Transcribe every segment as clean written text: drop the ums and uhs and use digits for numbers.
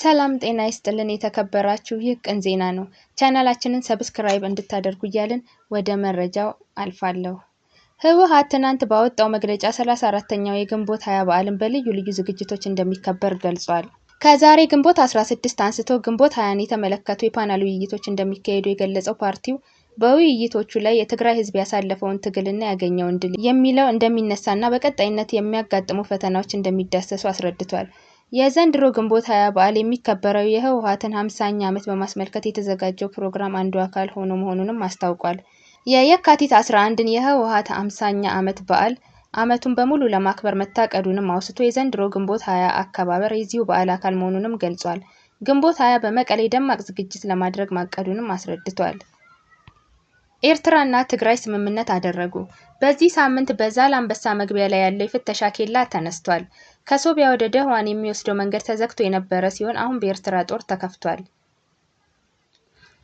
ሰላም ጤና ይስጥልን የተከበራችሁ፣ ይህ ቅን ዜና ነው። ቻናላችንን subscribe እንድታደርጉ እያልን ወደ መረጃው አልፋለሁ። ህወሓት ትናንት ባወጣው መግለጫ 34ኛው የግንቦት 20 በዓልን በልዩ ልዩ ዝግጅቶች እንደሚከበር ገልጿል። ከዛሬ ግንቦት 16 አንስቶ ግንቦት 20ን የተመለከቱ የፓናል ውይይቶች እንደሚካሄዱ የገለጸው ፓርቲው በውይይቶቹ ላይ የትግራይ ህዝብ ያሳለፈውን ትግልና ያገኘውን ድል የሚለው እንደሚነሳና በቀጣይነት የሚያጋጥሙ ፈተናዎች እንደሚዳሰሱ አስረድቷል። የዘንድሮ ግንቦት 20 በዓል የሚከበረው የህወሓትን 50ኛ ዓመት በማስመልከት የተዘጋጀው ፕሮግራም አንዱ አካል ሆኖ መሆኑንም አስታውቋል። የየካቲት 11ን የህወሓት 50ኛ ዓመት በዓል ዓመቱን በሙሉ ለማክበር መታቀዱንም አውስቶ የዘንድሮ ግንቦት 20 አከባበር የዚሁ በዓል አካል መሆኑንም ገልጿል። ግንቦት 20 በመቀሌ ደማቅ ዝግጅት ለማድረግ ማቀዱንም አስረድቷል። ኤርትራና ትግራይ ስምምነት አደረጉ። በዚህ ሳምንት በዛላምበሳ መግቢያ ላይ ያለው የፍተሻ ኬላ ተነስቷል። ከሶቢያ ወደ ደህዋን የሚወስደው መንገድ ተዘግቶ የነበረ ሲሆን አሁን በኤርትራ ጦር ተከፍቷል።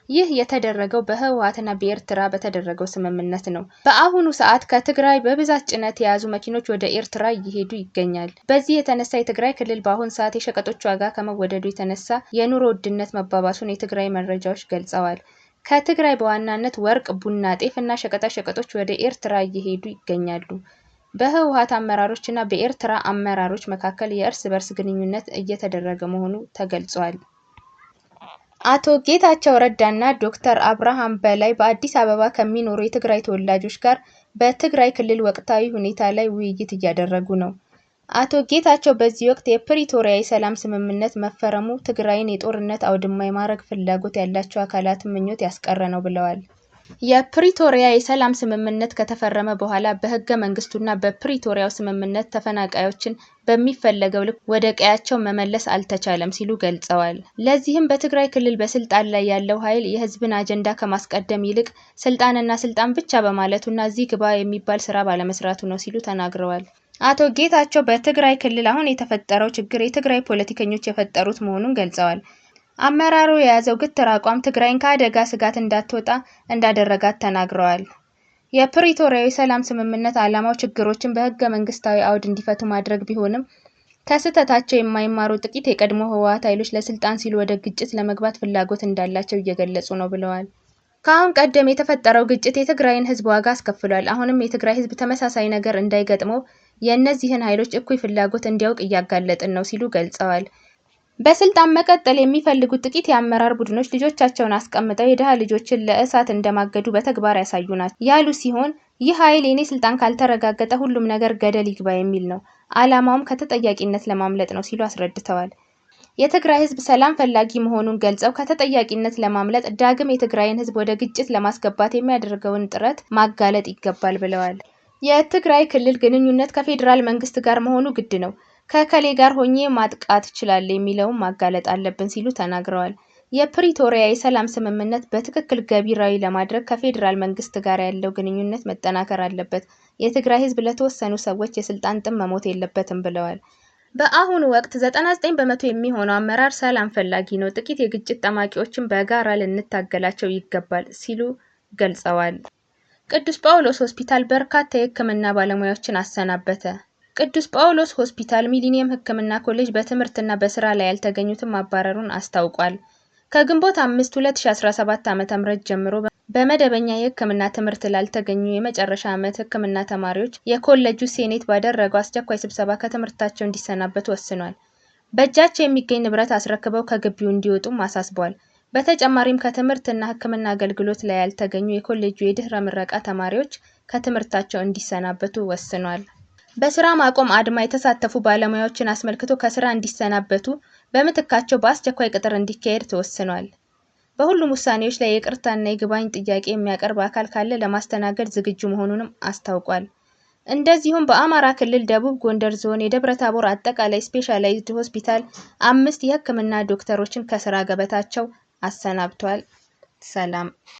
ይህ የተደረገው በህወሓትና በኤርትራ በተደረገው ስምምነት ነው። በአሁኑ ሰዓት ከትግራይ በብዛት ጭነት የያዙ መኪኖች ወደ ኤርትራ እየሄዱ ይገኛል። በዚህ የተነሳ የትግራይ ክልል በአሁኑ ሰዓት የሸቀጦች ዋጋ ከመወደዱ የተነሳ የኑሮ ውድነት መባባሱን የትግራይ መረጃዎች ገልጸዋል። ከትግራይ በዋናነት ወርቅ፣ ቡና፣ ጤፍ እና ሸቀጣ ሸቀጦች ወደ ኤርትራ እየሄዱ ይገኛሉ። በህወሓት አመራሮች እና በኤርትራ አመራሮች መካከል የእርስ በርስ ግንኙነት እየተደረገ መሆኑ ተገልጿል። አቶ ጌታቸው ረዳና ዶክተር አብርሃም በላይ በአዲስ አበባ ከሚኖሩ የትግራይ ተወላጆች ጋር በትግራይ ክልል ወቅታዊ ሁኔታ ላይ ውይይት እያደረጉ ነው። አቶ ጌታቸው በዚህ ወቅት የፕሪቶሪያ የሰላም ስምምነት መፈረሙ ትግራይን የጦርነት አውድማ የማድረግ ፍላጎት ያላቸው አካላትን ምኞት ያስቀረ ነው ብለዋል። የፕሪቶሪያ የሰላም ስምምነት ከተፈረመ በኋላ በህገ መንግስቱና በፕሪቶሪያው ስምምነት ተፈናቃዮችን በሚፈለገው ልክ ወደ ቀያቸው መመለስ አልተቻለም ሲሉ ገልጸዋል። ለዚህም በትግራይ ክልል በስልጣን ላይ ያለው ኃይል የህዝብን አጀንዳ ከማስቀደም ይልቅ ስልጣንና ስልጣን ብቻ በማለቱና እዚህ ግባ የሚባል ስራ ባለመስራቱ ነው ሲሉ ተናግረዋል። አቶ ጌታቸው በትግራይ ክልል አሁን የተፈጠረው ችግር የትግራይ ፖለቲከኞች የፈጠሩት መሆኑን ገልጸዋል። አመራሩ የያዘው ግትር አቋም ትግራይን ከአደጋ ስጋት እንዳትወጣ እንዳደረጋት ተናግረዋል። የፕሪቶሪያው የሰላም ስምምነት ዓላማው ችግሮችን በህገ መንግስታዊ አውድ እንዲፈቱ ማድረግ ቢሆንም ከስህተታቸው የማይማሩ ጥቂት የቀድሞ ህወሓት ኃይሎች ለስልጣን ሲሉ ወደ ግጭት ለመግባት ፍላጎት እንዳላቸው እየገለጹ ነው ብለዋል። ከአሁን ቀደም የተፈጠረው ግጭት የትግራይን ህዝብ ዋጋ አስከፍሏል። አሁንም የትግራይ ህዝብ ተመሳሳይ ነገር እንዳይገጥመው የእነዚህን ኃይሎች እኩይ ፍላጎት እንዲያውቅ እያጋለጥን ነው ሲሉ ገልጸዋል። በስልጣን መቀጠል የሚፈልጉ ጥቂት የአመራር ቡድኖች ልጆቻቸውን አስቀምጠው የድሃ ልጆችን ለእሳት እንደማገዱ በተግባር ያሳዩ ናቸው ያሉ ሲሆን ይህ ኃይል የኔ ስልጣን ካልተረጋገጠ ሁሉም ነገር ገደል ይግባ የሚል ነው፣ ዓላማውም ከተጠያቂነት ለማምለጥ ነው ሲሉ አስረድተዋል። የትግራይ ህዝብ ሰላም ፈላጊ መሆኑን ገልጸው ከተጠያቂነት ለማምለጥ ዳግም የትግራይን ህዝብ ወደ ግጭት ለማስገባት የሚያደርገውን ጥረት ማጋለጥ ይገባል ብለዋል። የትግራይ ክልል ግንኙነት ከፌዴራል መንግስት ጋር መሆኑ ግድ ነው፣ ከከሌ ጋር ሆኜ ማጥቃት እችላለሁ የሚለውን ማጋለጥ አለብን ሲሉ ተናግረዋል። የፕሪቶሪያ የሰላም ስምምነት በትክክል ገቢራዊ ለማድረግ ከፌዴራል መንግስት ጋር ያለው ግንኙነት መጠናከር አለበት። የትግራይ ህዝብ ለተወሰኑ ሰዎች የስልጣን ጥም መሞት የለበትም ብለዋል። በአሁኑ ወቅት 99% የሚሆነው አመራር ሰላም ፈላጊ ነው፣ ጥቂት የግጭት ጠማቂዎችን በጋራ ልንታገላቸው ይገባል ሲሉ ገልጸዋል። ቅዱስ ጳውሎስ ሆስፒታል በርካታ የህክምና ባለሙያዎችን አሰናበተ። ቅዱስ ጳውሎስ ሆስፒታል ሚሊኒየም ህክምና ኮሌጅ በትምህርትና በስራ ላይ ያልተገኙትን ማባረሩን አስታውቋል። ከግንቦት 5 2017 ዓ.ም ጀምሮ በመደበኛ የህክምና ትምህርት ላልተገኙ የመጨረሻ ዓመት ህክምና ተማሪዎች የኮሌጁ ሴኔት ባደረገው አስቸኳይ ስብሰባ ከትምህርታቸው እንዲሰናበቱ ወስኗል። በእጃቸው የሚገኝ ንብረት አስረክበው ከግቢው እንዲወጡም አሳስቧል። በተጨማሪም ከትምህርትና ህክምና አገልግሎት ላይ ያልተገኙ የኮሌጁ የድህረ ምረቃ ተማሪዎች ከትምህርታቸው እንዲሰናበቱ ወስኗል። በስራ ማቆም አድማ የተሳተፉ ባለሙያዎችን አስመልክቶ ከስራ እንዲሰናበቱ በምትካቸው በአስቸኳይ ቅጥር እንዲካሄድ ተወስኗል። በሁሉም ውሳኔዎች ላይ የይቅርታና ይግባኝ ጥያቄ የሚያቀርብ አካል ካለ ለማስተናገድ ዝግጁ መሆኑንም አስታውቋል። እንደዚሁም በአማራ ክልል ደቡብ ጎንደር ዞን የደብረታቦር አጠቃላይ ስፔሻላይዝድ ሆስፒታል 5 የህክምና ዶክተሮችን ከስራ ገበታቸው አሰናብቷል። ሰላም።